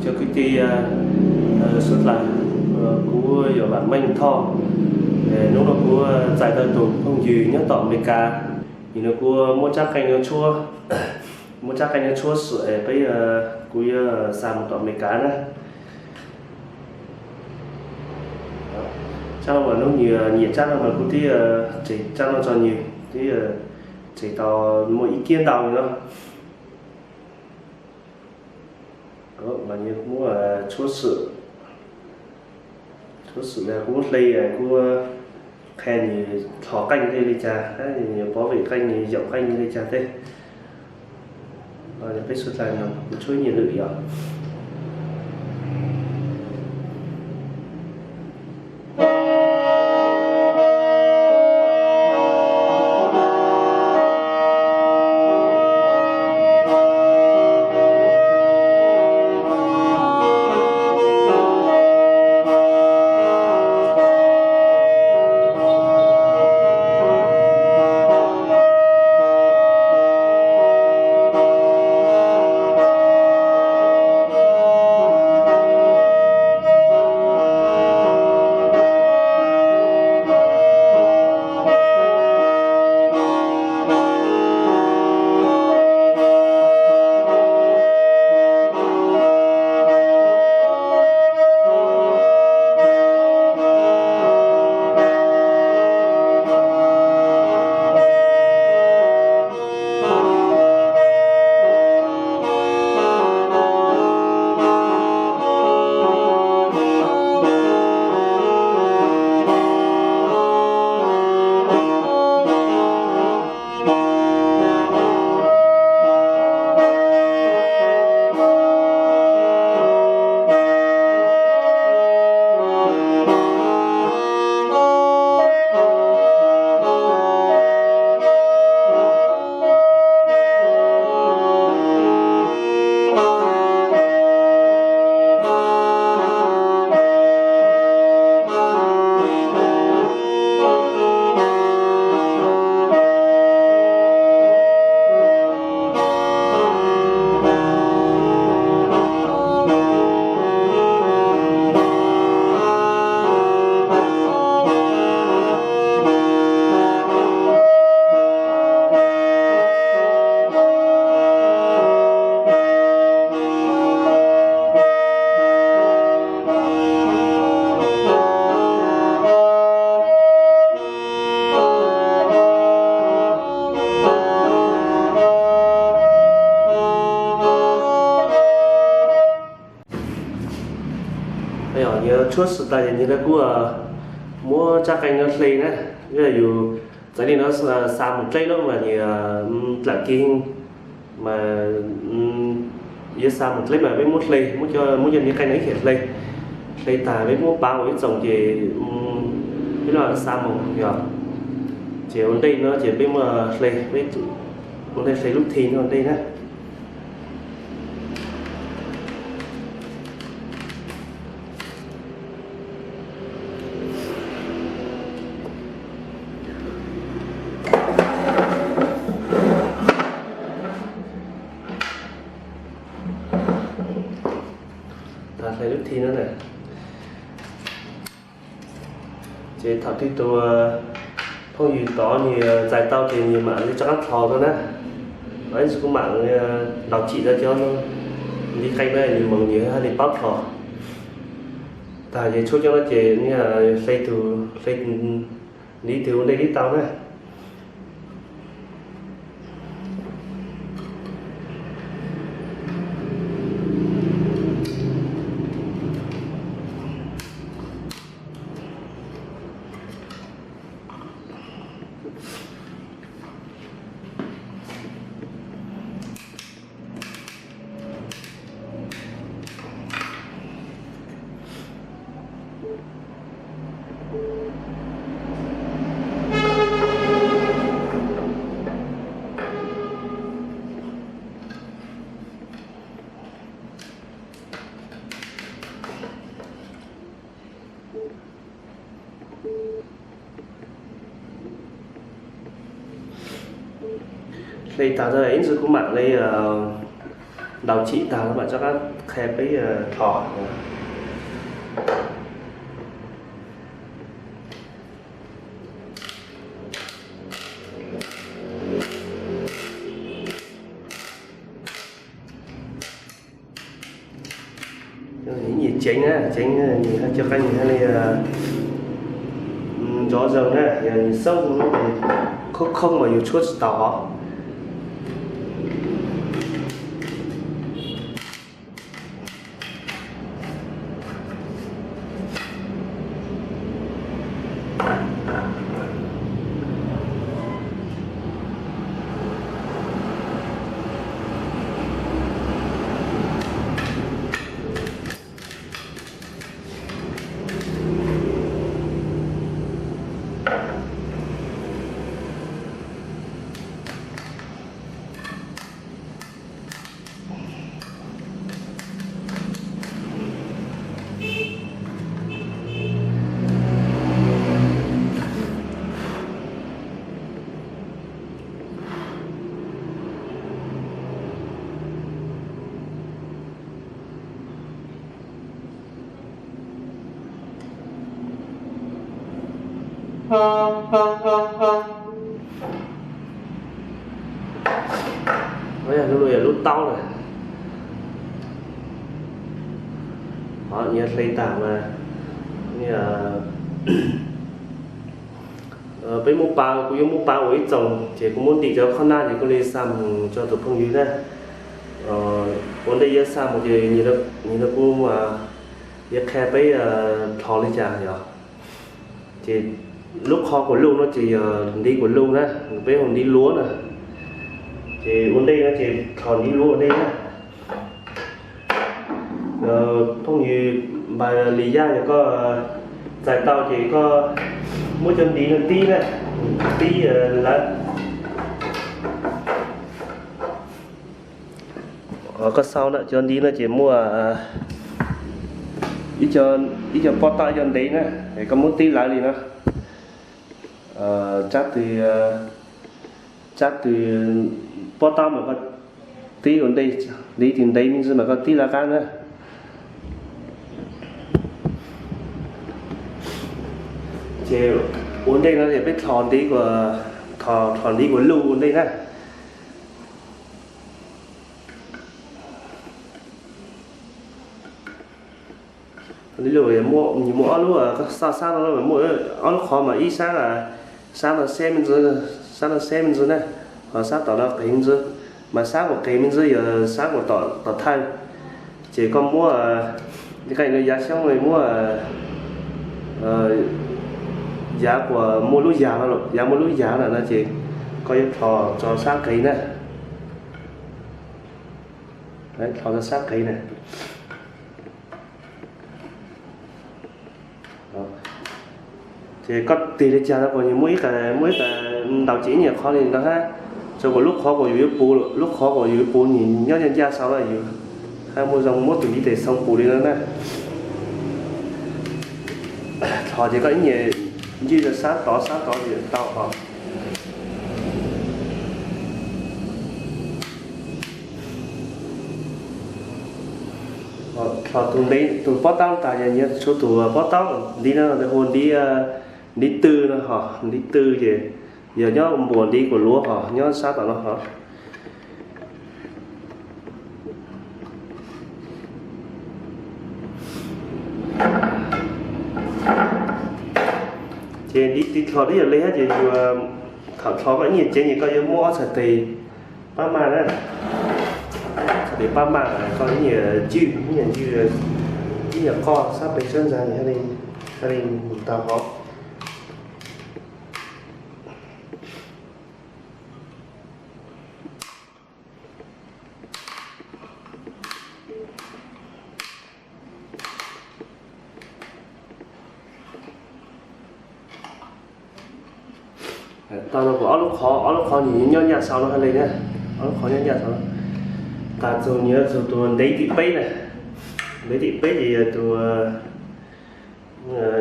Cov kwv tij suav dlawg, kuv yog Vam Meej Thoj. Hnub no kuv txais tau tus phooj ywg nyob tom Amelikas, nws nug kuv muab tsab qeej no tshuab, muab tsab qeej no tshuab xwm es peb, kuv yuav xa mus tom Amelikas na. Tsab no mas hnub nws nyiam tsab no mas kuv twb tseg tsab no tso nws, twb tseg tau muaj ib kiab ntau li no. Mas nws muab tshuab xwm, tshuab xwm kuv muab hle, kuv qhia nws thov qeej li cas, nws pov vem qeej, nws yaum qeej li cas tej. Peb suav dlawg no kuv tshuab nyiam lwm yog Yog tshuab xwm tas ces nws kuj muab tsab qeej no hle na. Yog yus txawm li no xa mus dleb lawm mas nws dlawm kiag, mas yuav xa mus dleb mas peb muab hle, muab cov niag qeej no ib yam hle, hle tas peb muab pav ua ib txoos ces peb mam xa mus yog. Ces ua ntej no ces peb muab hle, ua ntej hle lub thi no ua ntej na. Hle lub thi no na. Ces thaum twg tus phooj ywg tod nws txais tau ces nws mam li rov qab thov rau na. Ib ntsis kuv mam ntaus cim rau cov ntiv qeej na, nws moog nws haj li paub thov. Tag ces tshuab cov no ces hle tus, hle ntiv twg ua ntej tib tau na. Hle tag ib ntsis kuv mam li ntaus cim tag mam rov qab Qhia peb dlhos. Nyiam ceev na, ceev nws haj cov qab nws haj li nrov zoo na, yog nws xoob khoob khoob mas yus tshuab tsis tau os. Lub no yog lub taub na. Ho nyias hle tag mas peb muab pa, kuv yuav muab pa ua ib txoos ces kuv muab ntim cov khob nab ces kuv li xa mus rau tus phooj ywg na. Ua ntej yuav xa mus ces nyias rau kuv yuav qhia peb dlhos li cas yog. Ces lub qhov kuas luj no ces yog ntiv kuas luj na, peb hu ntiv luav na. Ces ua ntej no ces dlhos ntiv luav ua ntej na. Phooj ywg Npas Lis Yaj, yog koj txais tau ces koj muab cov ntiv no tib na, tib lawm. Koj xaus na, cov ntiv no ces muaj ib co pob taub, ib co ntev na, es koj muab tib lawv li no. Tsab tw, tsab tw pob taub mas koj tib ua ntej, ntiv tw ntev me ntsis mas koj tib lawv qab na. Ces ua ntej no ces peb dlhos ntiv, dlhos ntiv kuas luj ua ntej na. Nws muaj ob lub, koj xauj sab no muaj ob lub qhov mas ib sab, sab no seb me ntsis, sab no seb me ntsis na, ho sab tom no qev me ntsis, mas sab uas qev me ntsis yog sab uas tom thawj. Ces koj muab, yav xyoob muab yav uas muaj lub yas no, yav muaj lub yas lawm no ces koj yuav dlhos tso sab qev na. Dlhos tso sab qev na. Ces koj tig li cas no kuas nws muaj ib qas, muaj ib qas ntaus ces ib nyuag qhov li no hab, tsuas kuas lub qhov kuas yus yuav puv, lub qhov kuas yus yuav puv nws nyob ncaj ncaj sau na, yus hab muaj zoo muab tus ntiv tes xoo puv li no na. Dlhos ces koj ib nyuag ncwj rau sab tod sab tod ces tau hos. Dlhos tus ntiv, tus pob taub tas ces nyias tshuav tus pob taub, ntiv no hu ntiv, ntiv tw no hos, ntiv tw ces yog nyob npuas ntiv kuas luav hos nyob sab tom no hos. Ces ntiv tiv dlhos twb yog li hab ces yus thaum dlhos koj ib nyuag ceev ces koj yuav muab ob txhais tes pab maj na. Txhais tes pab maj, koj ib nyuag ncwj, ib nyuag ncwj, ib nyuag qoj sab pem sab ntsa, hab li mus tau hov. Tau no kuas ob lub qhov, ob lub qhov nws nyob ncaj sau no hab li na, ob lub qhov nyob ncaj sau no. Tas txug nws txug tus ntev tim peb na, ntev tim peb ces yog tus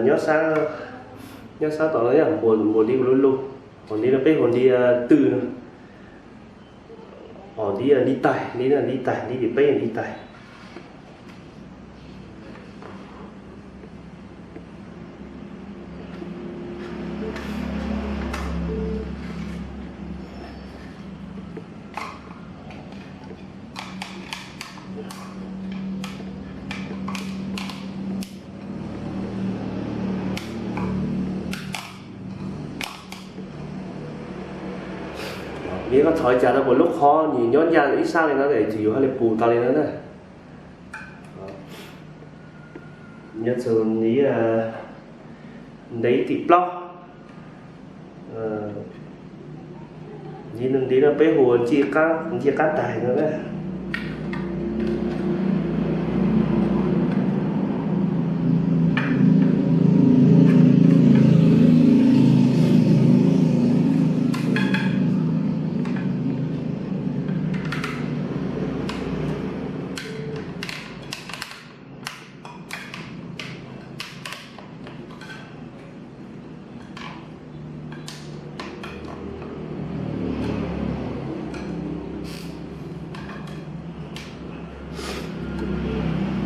nyob sab, nyob sab tom no yog npuas ntiv kuas luav lug, hos ntiv no peb hu ntiv tw no. Hos ntiv, ntiv tais, ntiv, ntiv tais, ntiv tim peb ntiv tais. Nws koj thov li cas rau kuas lub qhov nws nyob ncaj ib sab li no es yus thiaj li pum tau li no na. Nyob txug ntiv, ntiv tim plaub, ntiv no peb hu ua ncej qab, ncej qab taig no na.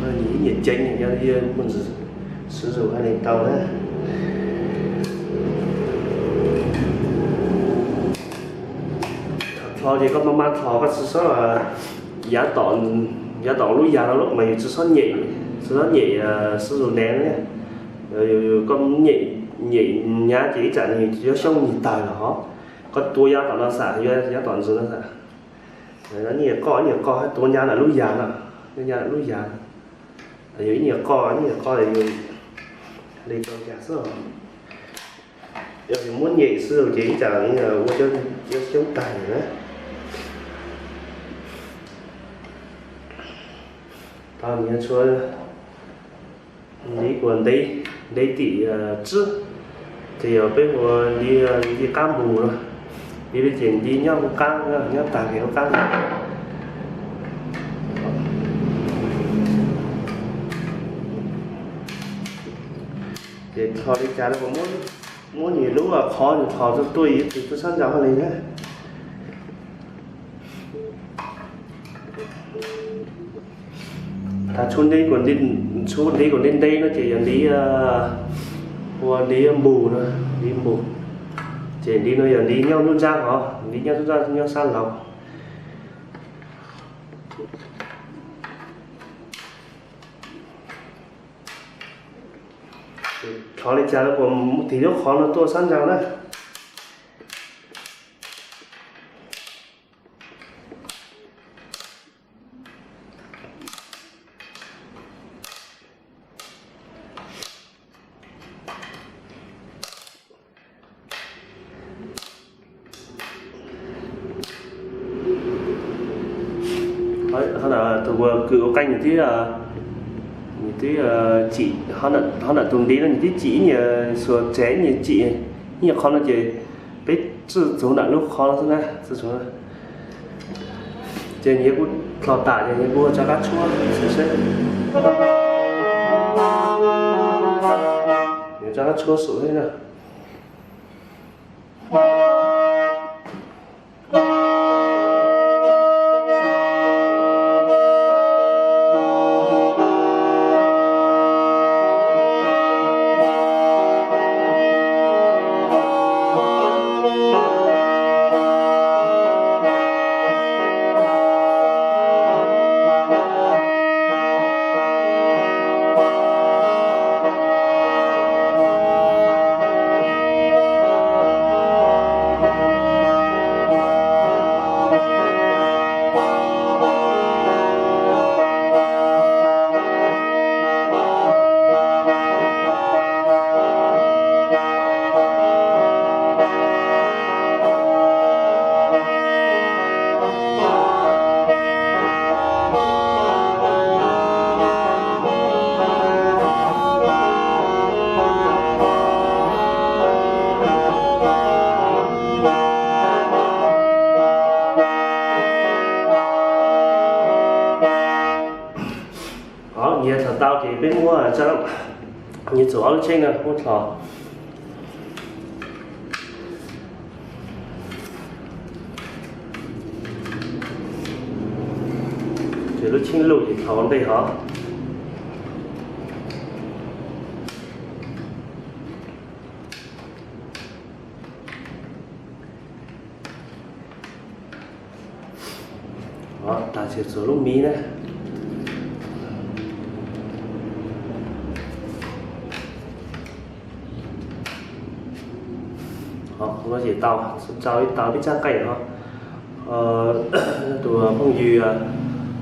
Nws ib nyuag ceev, yog muaj ntsis sib zug haj li tau na. Thaum dlhau ces koj maj maj dlhau, koj tsi xob yav tom, yav tom lub yas no lawm mas yus tsi xob nyem, tsi xob nyem sib zug nev na. Koj nyem, nyem nyab ces ib tsam nws yuav xyoob nyem tawg los hov. Koj tuav yav tom no xam, yav tom ntsis no xam. Nyem qoj, nyem qoj, tuav nyab ntawm lub yas no, nyab ntawm lub yas. Yus ib nyuag qoj, ib nyuag qoj, yus li tau cas xwb. Yog yus muab nyem xwb ces ib tsam ua cov xyoob tag na. Tau, nws yuav tshuav ntiv kuas ntiv, ntiv tim tsib, ces yog peb hu ua ntiv, ntiv qab npus no. Ntiv li ces ntiv nyob hauv qab, nyob tag ntiv hauv qab no. Ces dlhau li cas los muab nws lub qhov nws dlhau tuaj ib tug tuaj sab nraud hauv li na. Thaum tshuab ntiv kuas, tshuab ntiv kuas ntiv ntiv no ces yog ntiv, ua ntiv npus no, ntiv npus. Ces ntiv no yog ntiv nyob nruab nrab hov, ntiv nyob nruab nrab nyob sab laug. Dlhau li cas los kuas tig lub qhov no tuaj sab nraud na. Tus uas kws ua qeej nws twb, nws twb tsim, hov ntawm tus ntiv no nws twb tsim ib nyuag xuas tsev, ib nyuag tsim, ib nyuag qhov no ces peb tsuj txug ntawm lub qhov no xwb na. Ces nws kuj dlhau tas ces nws kuj rov qab tshuab xwb seb. Nws rov qab tshuab xwb na. Nyias dlhau tau ces peb muab, nyias txuam ob lub tsheej no muab dlhau. Ces lub tsheej luj ces dlhau ntej hov. Tas tsis txuas lub miv na. Ces tau, tau ib tau peb tsab qeej hov. Tus phooj ywg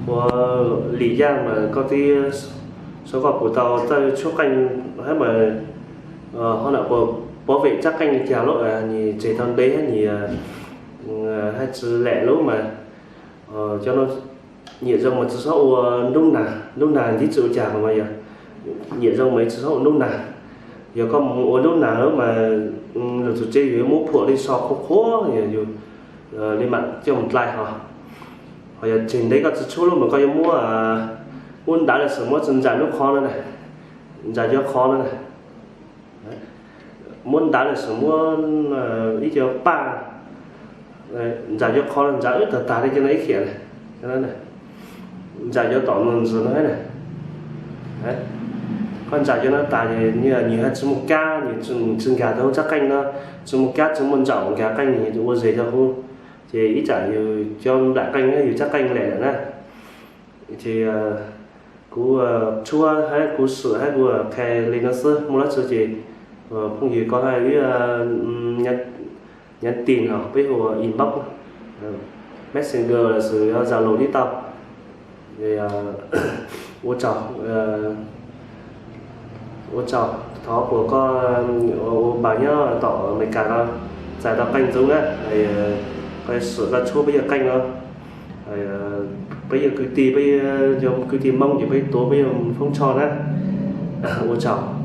ua Lis Yaj mas koj twb sau koj puas tau txawj tshuab qeej hab mas, ho nam puas pov vem tsab qeej li cas lub, nws tseg tau ntev hab nws haj tsi lem lub mas, cov no nyiam zoo mas tsi xob ua nruab nag, nruab nag ntib tsi ua cas mas yog nyiam zoo mas tsi xob ua nruab nag. Yog koj mus ua nruab nag lub mas lug txug tsev yus yuav muab phuam li so qhuav qhuav yog yus li mam coj mus dlai ho. Ho yog tseg ntev koj tsi tshuab lub mas koj yuav muab, muab ntav los sis muab tsi ntsa lub qhov no na, ntsa cov qhov no na, muab ntav los sis muab ib co paj ntsa cov qhov no, ntsa wb tag tag li cov no ib khiam na, ntsa cov tom no ntsis no na. Koj ntsa cov no tas ces nws haj tsi muaj kab, nws tsi nkag tau hauv tsab qeej no, tsi muaj kab tsi muaj ntsaum nkag qeej, nws ua zes rau hauv. Ces ib tsam yus cov nplaim qeej yus tsab qeej lem lawm na. Ces kuv tshuab hab kuv swm hab kuv qha li no xwb, muaj dlaab tsi ces phooj ywg koj hab wb nhắn tin hos peb hu ua inbox, messenger los sis Zalo twb tau. Ua tsaug, ua tsaug, thov kuas koj ua npawg nyob tom Amelikas no txais tau qeej ntxov na, koj swm koj tshuab peb yawg qeej no, peb yawg kwv tij, peb yawg kwv tij Moob ces peb tuav peb yawg foob tsho na. Ua tsaug.